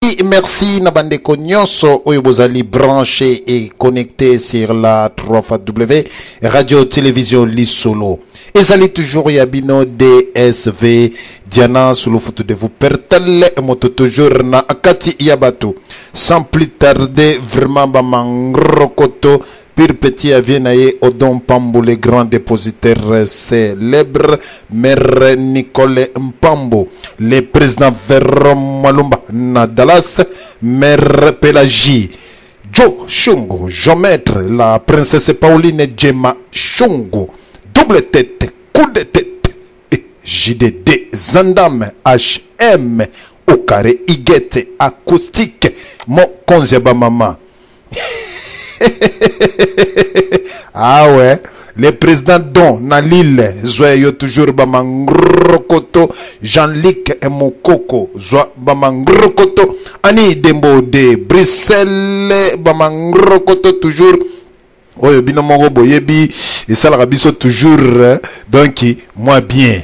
Merci na bandeko nyonso oyo bozali branché et connecté sur la 3 W Radio Télévision Lisolo. Ezali toujours ya bino DSV Diana Sulufutu de vous pertale moto toujours na kati ya bato. Sans plus tarder, vraiment ba mangrokoto pire petit avie na ye Odon Mpambo, le grand dépositaire célèbre, mère Nicole Mpambo, le président Veron Malumba na Dallas, mère Pélagie Joe Shungu, Jean-Maître, la princesse Pauline Djema Shungu, double tête, coup de tête, et JDD Zandam HM au carré Iguette acoustique, mon konzeba mama. Ah ouais, le président Don na Lille, zwa yo toujours bamangrokoto, Jean-Luc Mokoko, zwa bamangrokoto, Annie Dembo de Bruxelles, bamangrokoto toujours. Oyo bino moko boyebi esalaka biso toujours, donc moi bien.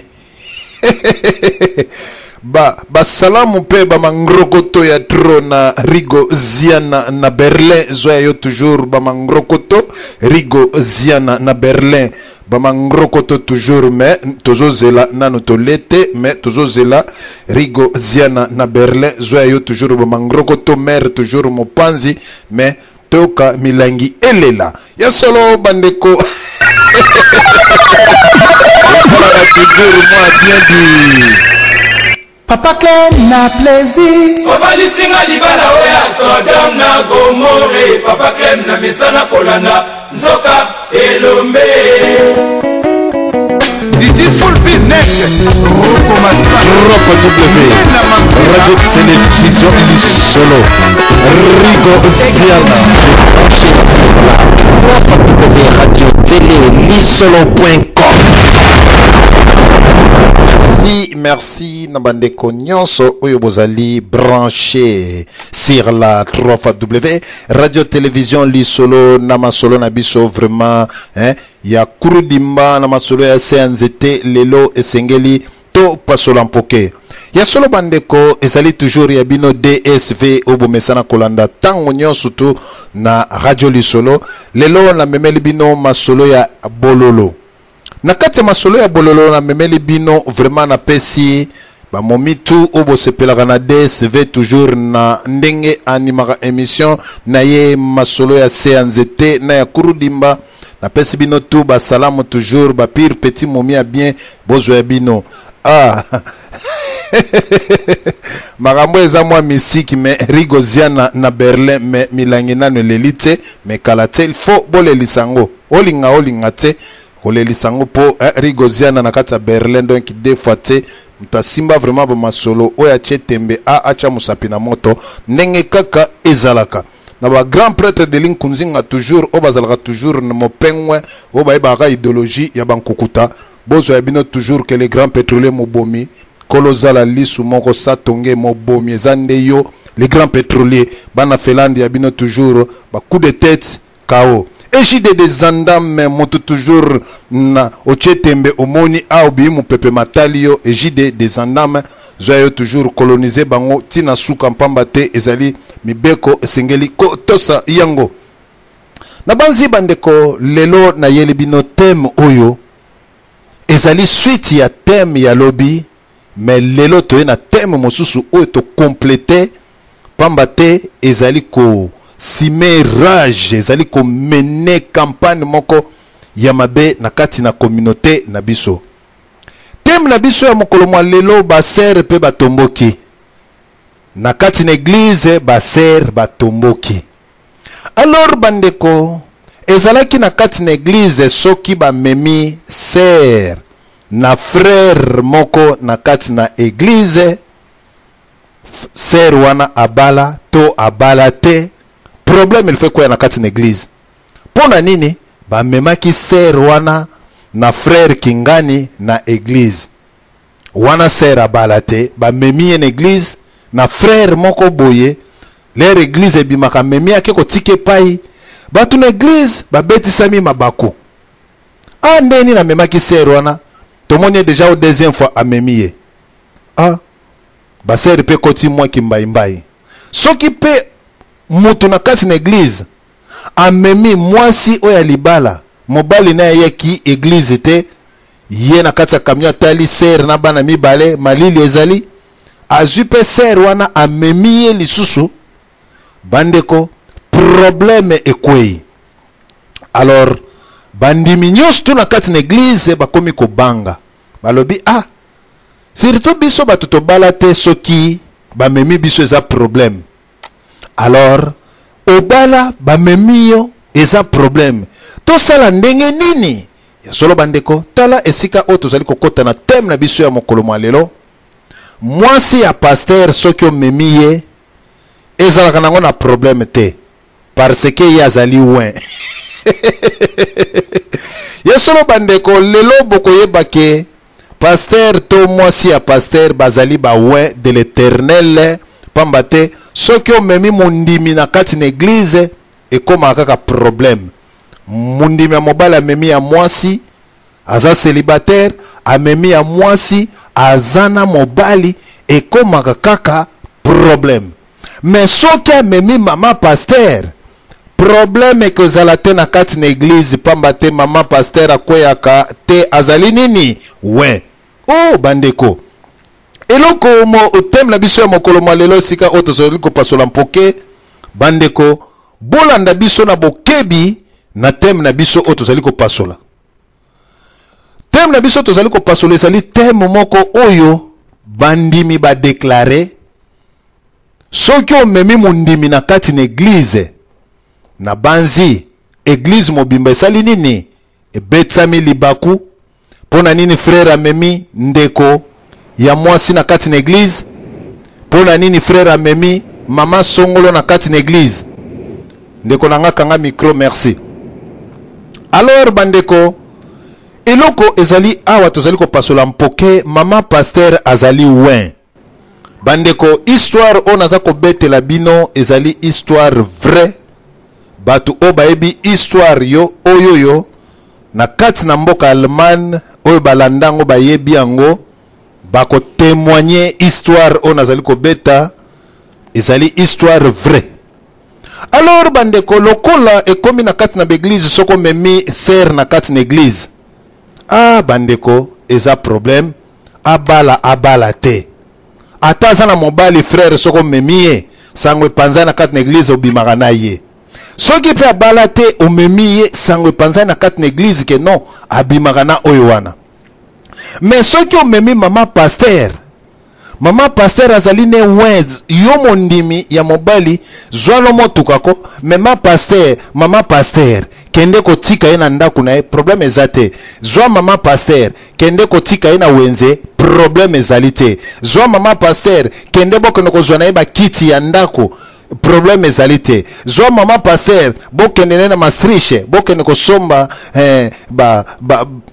Ba basalamu mpe bamangrokoto ya tro na Rigo Ziana na Berlin, zwa yo toujours bamangrokoto Rigo Ziana na Berlin, bamangrokoto toujours. Mais tozozela nanu tolete, mais tozozela Rigo Ziana na Berlin, zwa yo toujours bamangrokoto, mare toujours mopanzi, mais toyoka milangi elela ya solo bandeko, esalaka toujours mwa bien di. Papa Clem na plaisir. Obalisinga libala oyo ya Sodome na Gomore. Papa Clem na mesana kolanda nzoka elombe. Didi Full Business. Roko Masala. Roko W Radio Télévision Lisolo, Rigo Ziana, branché sur la 3 W Radio Télé Lisolo.com. Merci, merci na bandeko nyonso oyo bozali branché sur la 3 W Radio Télévision Lisolo na masolo na biso vraiment, hein, ya kurudimba na masolo ya se ya nzete. Lelo esengeli to pasola mpoke ya solo bandeko, ezali toujours ya bino DSV oyo bomesana kolanda ntango nyonso tu na Radio Lisolo. Lelo namemeli bino masolo ya bololo. Na kati ya masolo ya bololo namemeli bino vraiment, napesi bamomi tu oyo bosepelaka na DSV toujours na ndenge animaka émission na ye masolo ya se ya nzete na ya kurudimba. Napesi bino tu basalamu toujours, bapire petit momi ya bien, bozwa ya bino. Ah, makambo eza mwa misiki, mais Rigoziana na Berlin, mais milangi nano eleli te, mais kala te il faut bolelisa yango, olinga olinga te, kolelisa yango mpo eh, Rigoziana na kati ya Berlin, donc deux fois te moto asimba vraiment bamasolo oyo atie tembe a atya mosapi na moto ndenge kaka ezalaka na bagrand prêtre de Linkunzinga toujours oyo bazalaka toujours na mopengwe oyo bayebaka idéologie ya bankukuta. Bozwa ya bino toujours que le grand pétrolier mobomi kolozala lisu moko satonge mobomi eza nde yo le grand pétrolier. Bana Finlande ya bino toujours bacoup de tête kao ejide de Zandame moto toujours na otie tembe omoni a obii mopepe matali yo ejide de Zandame, zwa yo toujours coloniser bango ntina suka mpamba te ezali mibeko esengeli kotosa yango. Na banzi bandeko, lelo nayeli bino thème oyo ezali suite ya thème ya lobi, mais lelo toye na thème mosusu oyo tokomplete pamba te ezali kosemer rage, ezali komene campagne moko ya mabe na kati na communauté na biso. Thème na biso ya mokolo mwa lelo: basœurs mpe batomboki na kati na église. Basœurs batomboki. Alors bandeko, ezalaki na kati na église, soki bamemi sœur na frère moko na kati na église, sœur wana abala to abala te, problème il faut ekoya na kati na église. Mpo na nini bamemaki sœur wana na frère kingani na église wana? Sœur abala te, bamemi ye na église na frère moko boye. Lere église ebimaka, memi ake kotika epai bato na église babetisami mabaku. Ah, ndenge nini amemaki sœur wana? Tomoni ye déjà au deuxième fois amemi ye. Ah, basœurs mpe ekoti mwa kimbaimbai. Soki mpe moto na kati na eglize amemi mwasi oyo ya libala, mobali na ye ayaki eglize te, ye na kati ya camion atali sere na bana mibale, malili ezali, azwi mpe sere wana amemi ye lisusu. Bandeko, probleme ekwei. Alors bandimi nyonso tu na kati na eglize bakomi kobanga, balobi ah, surtout biso bato tobala te, soki bamemi biso eza problème. Alors obala, bamemi yo, eza problème, tosala ndenge nini? Ya solo bandeko, tala esika oyo tozali kokɔta na thème na biso ya mokolo mwa lelo. Mwasi ya pasteur, soki omemi ye, ezalaka nango na problème te, parce que ye azali oint. Ya solo bandeko, lelo bokoyeba ke pasteur to mwasi ya pasteur bazali ba oints de l'Éternel, pamba te soki omemi mondimi na kati na eglize, ekomaka kaka problème. Mondimi ya mobali amemi ya mwasi aza célibataire, amemi ya mwasi aza na mobali, ekomaka kaka problème. Mais soki amemi mama pasteur, problème ekozala te na kati na eglize, pamba te mama pasteur akweyaka te, azali nini? Oint. O oh, bandeko, eloko mo thème na biso ya mokolo mwa lelo, esika oyo tozali kopasola mpoke, bandeko, bolanda biso na bokebi na thème na biso oyo tozali kopasola. Thème na biso tozali kopasola ezali thème moko oyo bandimi badéclarer: soki omemi mondimi na kati na eglize, na banzi eglize mobimba esali nini? Ebetami libaku. Mpo na nini frère amemi ndeko ya mwasi na kati na eglize? Mpo na nini frère amemi mama songolo na kati na eglize? Ndeko na nga, kanga micro, merci. Alors bandeko, eloko ezali awa, tozali kopasola mpoke, mama pasteur azali oint. Bandeko, histoire oyo naza kobetela bino ezali histoire vrai. Bato oyo bayebi histoire yo oyo yo na kati na mboka Allemagne, oyo balanda yango, bayebi yango, bakotémoigner. Histoire oyo nazali kobeta ezali histoire vrai. Alors bandeko, lokola ekomi na kati na baeglize, soki omemi sœur na kati na eglize, ah bandeko, eza problème. Abala, abala te, ata aza na mobali, frère, soki omemi ye, sango epanzani na kati na eglize, obimaka na ye. Soki mpe abala te, omemi ye, sango epanzani na kati na eglize ke non, abimaka na oyo wana. Mais soki omemi mama pasteur, mama pasteur azali ne oint. Yo mondimi ya mobali, zwano motuka ko mema pasteur, mama pasteur, kende kotika ye na ndako na ye, problème eza te. Zwa mama pasteur, kende kotika ye na wenze, problème ezali te. Zwa mama pasteur, kende bokende kozwa na ye bakiti ya ndako, problème ezali te. Zwa mama pasteur, bokende ne na Maastricht, bokende kosomba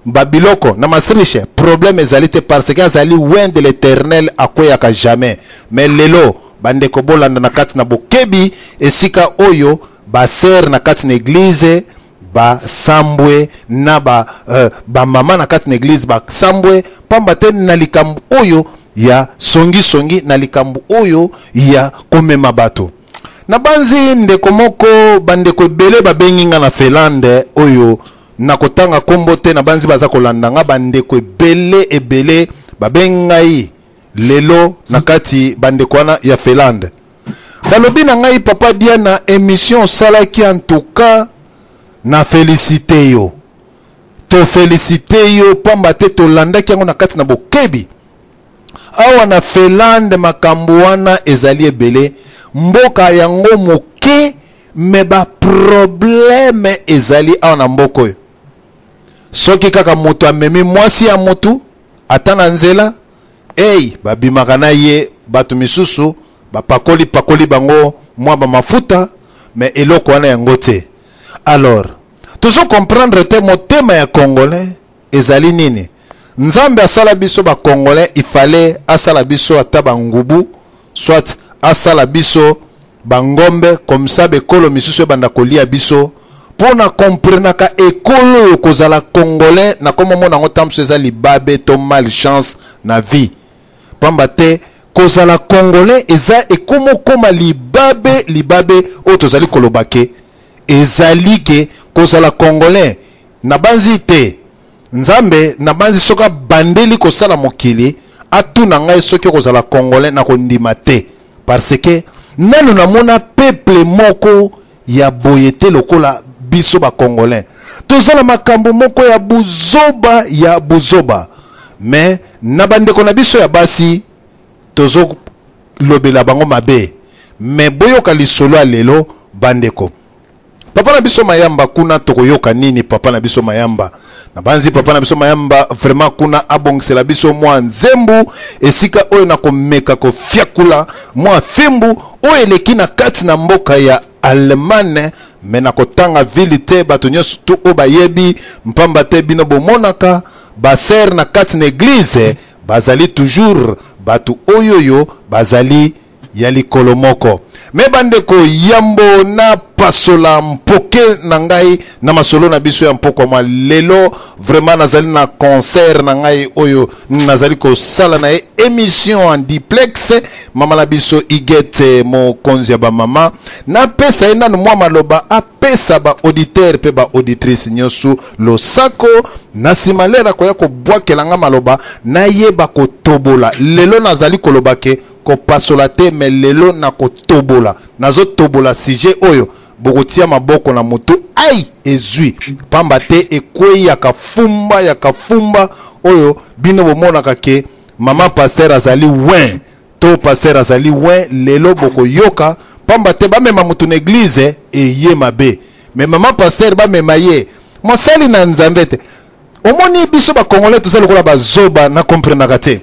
babiloko ba, ba na Maastricht, problème ezali te, parce que azali oint de l'Éternel, akweyaka jamais. Mais lelo bandeko, bolanda na kati na bokebi esika oyo basœur na kati na eglize basambwe na bamama, ba na kati na eglize basambwe, pamba te na likambo oyo ya songisongi, na likambo oyo ya komema bato. Na banzi ndeko moko, bandeko ebele babengi nga na Finlande, oyo nakotanga nkombo te, na banzi baza kolanda nga. Bandeko ebele ebele babengi ngai lelo na kati. Bandeko wana ya Finlande balobi na ngai: "Papa Diana, émission osalaki, en tout cas na félicité yo, tofélicité yo, pamba te tolandaki yango na kati na bokebi." Awa na Finlande makambo wana ezali ebele. Mboka yango moke, mais baproblème ezali awa na mboka oyo. Soki kaka moto amemi mwasi ya motu ata na nzela, ei, babimaka na ye, bato misusu bapakoli pakoli bango mwa bamafuta, mais eloko wana yango te. Alors tozo comprendre te motema ya Congolais ezali nini. Nzambe asala biso Bacongolais, ifale asala biso ata bangubu, soit asala biso bangombe, comme ça bekolo misusu ebanda kolia biso, mpo na komprenaka ekolo oyo kozala Congolais. Nakomomona yango ntango mosusu eza libabe to malchance na vie, pamba te Kozala congolais eza ekomokoma libabe, libabe oyo tozali koloba ke ezali ke kozala congolais nabanzi te. Nzambe nabanzi soki abandeli kosala mokili atuna ngai soki okozala congolais nakondima te, parce que nanu namona peuple moko ya boye te lokola biso ba congolais. Toza na makambo moko ya buzoba ya buzoba, mais na bandeko na biso ya basi tozo lobela bango mabe. Mais boyoka lisolo ya lelo bandeko. Papa na biso Mayamba kuna tokoyoka nini? Papa na biso Mayamba, nabanzi papa na biso Mayamba vraiment kuna abongisela biso mwa nzembu esika oyo na komeka kofiakula mwa fimbu oyo eleki na kati na mboka ya Allemagne. Me na kotanga ville te, bato nyonso tu oyo bayebi mpamba te bino bomonaka basere na kati na eglize bazali toujours bato oyoyo bazali ya likolo moko. Me bandeko, yambo na pasola mpoke na ngai na masolo na biso ya mpokwa mwa lelo, vraiment nazali na concert na ngai oyo nazali kosala na ye émission en duplex. Mama na biso Igete, mokonzi ya bamama, napesa ye nanu mwa maloba apesa ba auditeur pe ba auditrice nyonso losako. Na nsima lera akoya kobwakela nga maloba nayeba kotobola. Lelo nazali koloba ke kopasola te, me lelo nakotobola, nazotobola sujet oyo bokotia maboko na motu ai ezwi pamba te ekwei ya kafumba ya kafumba oyo bino bomonaka ke mama pasteur azali win to pasteur azali win. Lelo bokoyoka pamba te bamema motu na eglize eye mabe, me mama pasteur bamema ye mosali na Nzambe te. Omoni biso bakongolais toza lokola bazoba, na komprenaka te.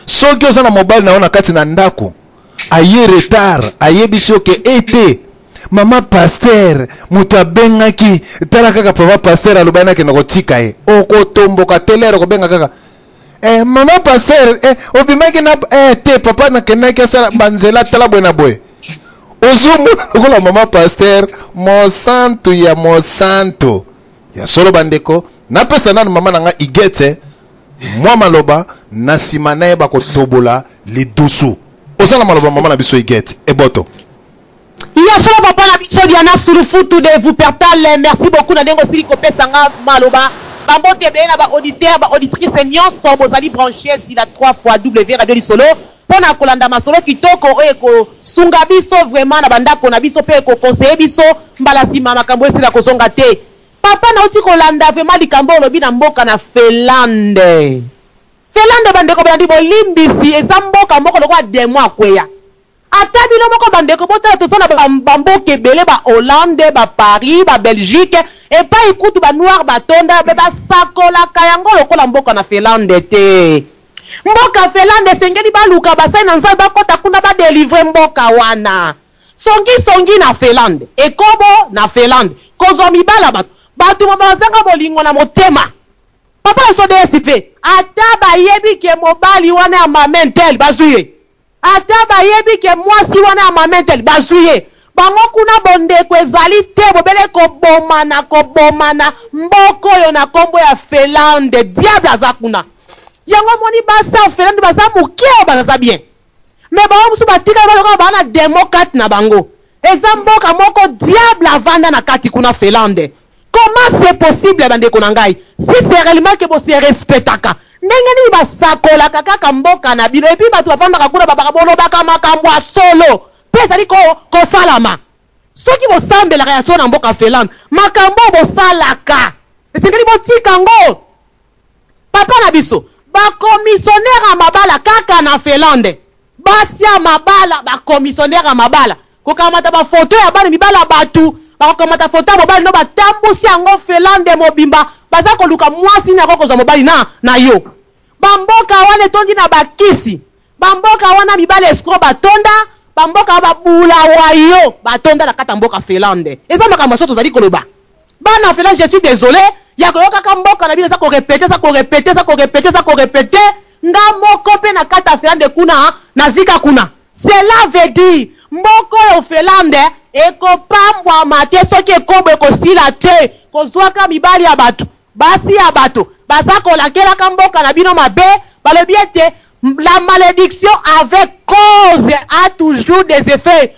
Soki oza na mobali na yo na kati na ndako aye retard, ayebisi yo ke ete mama pasteur moto abengaki, tala kaka papa pasteur alobaki nakende kotika ye, okotomboka te. Lere okobenga kaka mama pasteur, obimaki na te papa nakendaki asala banzela, tala boye na boye. Ozomona lokola mama pasteur mosantu ya mosantu ya solo. Bandeko, napesa nanu mama na nga Igete mwa maloba, na nsima nayeba kotobola lidusu. Oza na maloba, mama na biso Igete eboto? Ya solo, papa na biso Diana Sulufutu de Wuppertal, merci beaucoup na ndenge osili kopesa nga maloba. Bambote ebele na baauditeur, baauditrice nyonso bozali branché sur la 3 fois W Radio Lisolo mpona kolanda masolo kitoko oyo ekosunga biso vraiment na bandako na biso mpe ekoconseiller biso mbala nsima makambo esila kozonga te. Papa, nauti kolanda vraiment likambo olobi na mboka na Finlande. Finlande, bandeko balandi, bolimbisi, eza mboka moko lokola demo akweya. Ata bino moko bandeko botala, toza na bamboka ebele, ba Hollande, ba Paris, ba Belgique, epai kutu banoir batonda be basakolaka yango lokola mboka na Finlande te. Mboka Finlande esengeli baluka basali na Nzambe bakɔta kuna badélivrer mboka wana. Songisongi na Finlande, ekobo na Finlande, kozwa mibala bato, bato bazanga bolingo na motema. Papa na biso DSV, ata bayebi ke mobali wana ya mama intel bazwi ye, ata bayebi ke mwasi wana ya mama intel bazwi ye, bango kuna bondeko ezali te, bobele kobomana kobomana. Mboka oyo na nkombo ya Finlande, diable aza kuna. Yango omoni basi ya Finlande baza moke oyo baza bien, me bango mosusu batikali balokola baa na demo kati na bango. Eza mboka moko diable avanda na kati kuna, Finlande. Comment c'est possible, bandeko na ngai? Si c'est réellement que bose respectaka, ndenge nini basakolaka kaka mboka na bino? Et puis bato bafandaka kuna babaka bolobaka makambo ya solo mpe ezali kosalama. Soki bosambelaka ya solo na mboka Finlande, makambo oyo bosalaka esengeli botika yango. Papa na biso, bacommissionnaire ya mabala kaka na Finlande, basi ya mabala, bacommissionnaire ya mabala kokamata bafoto ya bana mibala ya bato, bakokamata foto ya mobali no batambusi yango Finlande mobimba, baza koluka mwasi nini akokozwa mobali na yo. Bamboka wana etondi na bakisi, bamboka wana mibale escroc batonda, bamboka babula wayo batonda na kati ya mboka Finlande. Eza makambo so tozali koloba. Bana Finlande, je suis désolé ya koyokaka mboka na bino eza korépéter, eza korépéter, eza korépéter, eza korépéter. Nga moko mpe na kati ya Finlande kuna nazika kuna. Cela veut dire mboka oyo Finlande ekopambwama te soki ekobo ekosila te. Kozwaka mibali ya bato, basi ya bato, baza kolakelaka mboka na bino mabe. Balobi ete La malédiction avec cause a toujours des effets.